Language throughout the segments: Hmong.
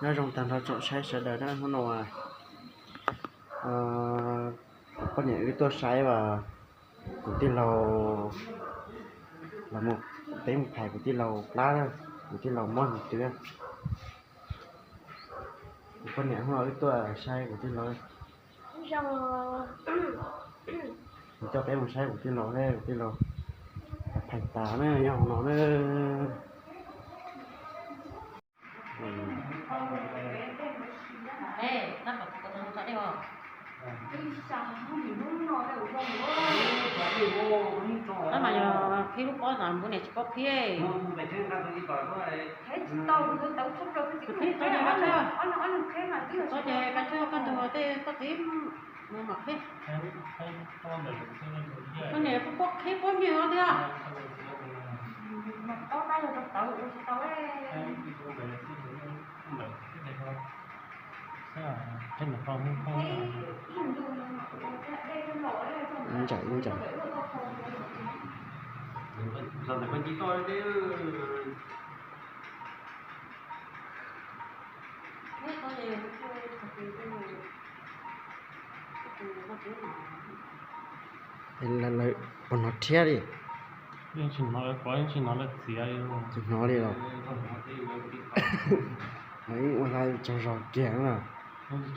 Nyob zoo tag nrho tsoom saib sawv daws na, hnub no kuv poj niam wb tuaj saib as, kuv tij laug los mus, peb mus phais kuv tij laug plab, kuv tij laug mob ntws twb. Kuv poj niam hnub no wb tuaj saib kuv tij laug. Nws coj peb mus saib kuv tij laug, kuv tij laug phais tas na, nyob hauv no na. Tab mas yog qhib lub pob tas npua niam tsis paub qhib. Qhib tau, qhib tau ces koj tug tej koj qhib. Koj niam puab qhib puab nyiag tiag. Ib ntsais ib ntsais. Lawv puas hnov rhiab li? Yeej tsis hnov lawv kov, yeej tsis hnov lawv txiav li. Tsis hnov li los? Ua li tsaug zog kiag na. Tsis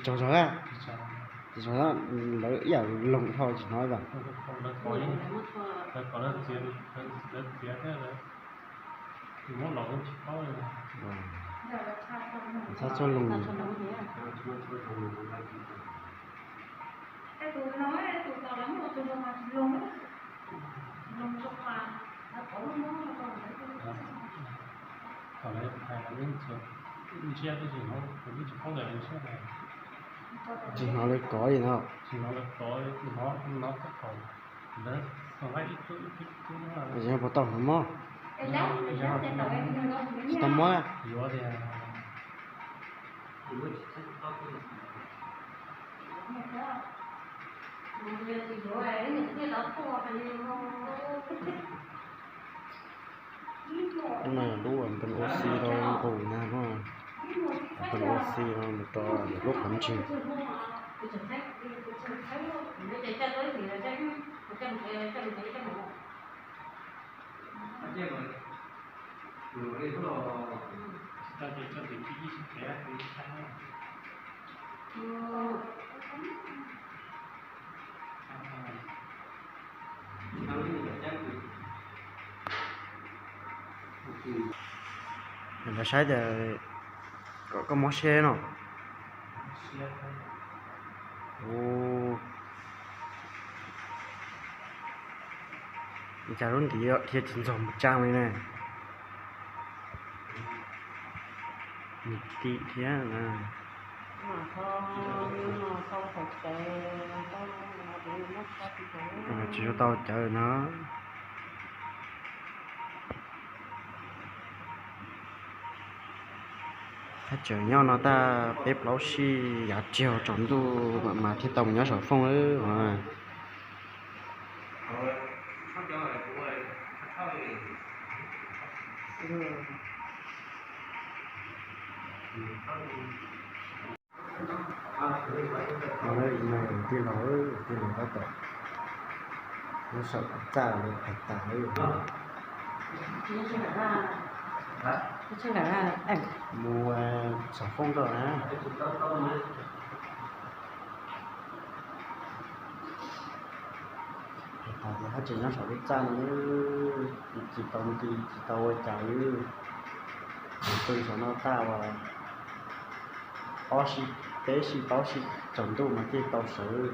tsaug zog a? Tsis tsaug, lawv ib yam loog dhau tsis hnov li. Txhob txhua lus. Tsis hnov lawv kov li no. Tsis puas tau hnov mob? Tsis tau mob. Lub no yog lub npaj ua si rau nqus na, npaj ua si no mus rau lub qhov ntswg. Lawv saib tias koj mob siab no. Ua cas lub ntiv dhia tsis ntxaug mus tsaa li ne? Nws tim thiab. Tsis tau cawv no. Thaj tsam nyob no tag peb plaub sij yav tsaus ntuj mam mas thiaj tau mus nyob saum foob lawm. Tij laug, tij laug tab tom nyob saum txaj lawv phais tas lawm. Mus saum foob rau na. Phais tas tias haj tseem nyob saum lub txaj no, tsis tau nti tsis tau ua cas li. Mus pw saum no tag uas ob sij peb sij plaub sij tsaus ntuj mas thiaj tau sawv.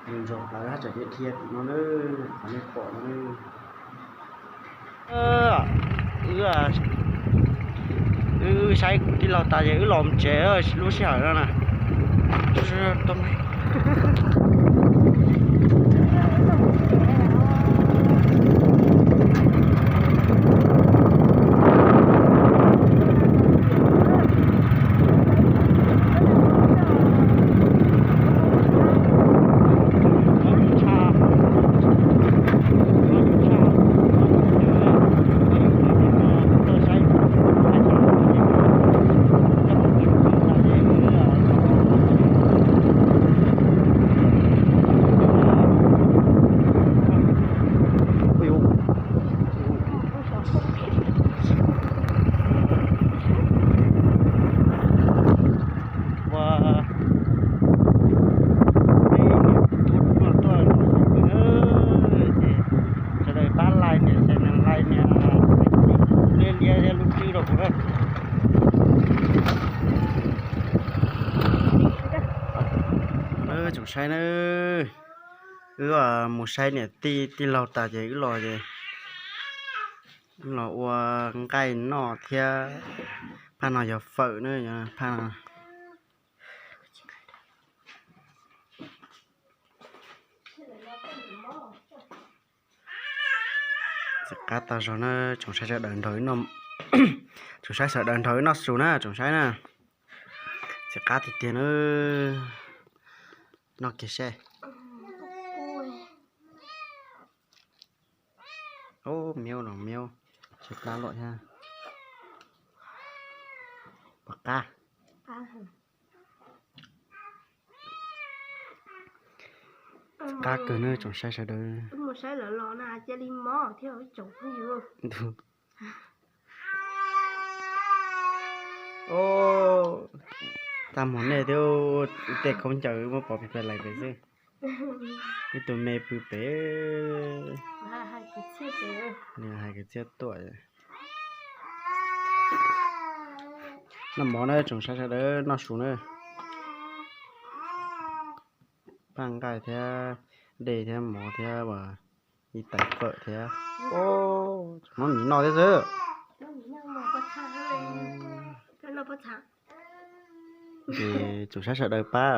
Lub ntsuag plawv haj tseem dhia dhia tim no na, qhov nej pom no. Wb saib kuv tij laug tas ces wb los tsev lub sij hawm no na. Tau me, Wb mus saib niam tij tij laug tas ces wb los ces wb los ua nqaij noj thiab. Phaj no yog fawm na, phaj no. Txiv qab tag zog na, tsoom saib sawv daws nrog wb noj, tsoom saib sawv daws nrog wb noj su na tsoom saib na. Txiv qab tiag tiag na, noj kiag seb. Ub, miaub los miaub, tsis plab luam thiab. Pom qab. Qab kawg na tsoom saib sawv daws. Tag hmo nej thiab, tej khaub ncaws muab pov pes lais pes xwb. Ib tug me pw pem. Nws hais kwv txhiaj tuaj. Noj mov na tsoom saib sawv daws, noj su na. Phaj nqaij thiab dej thiab mov thiab ib tais fawm thiab. Muab miv noj thiab xwb. Ces tsoom saib sawv daws pab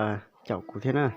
caum kuv thiab na.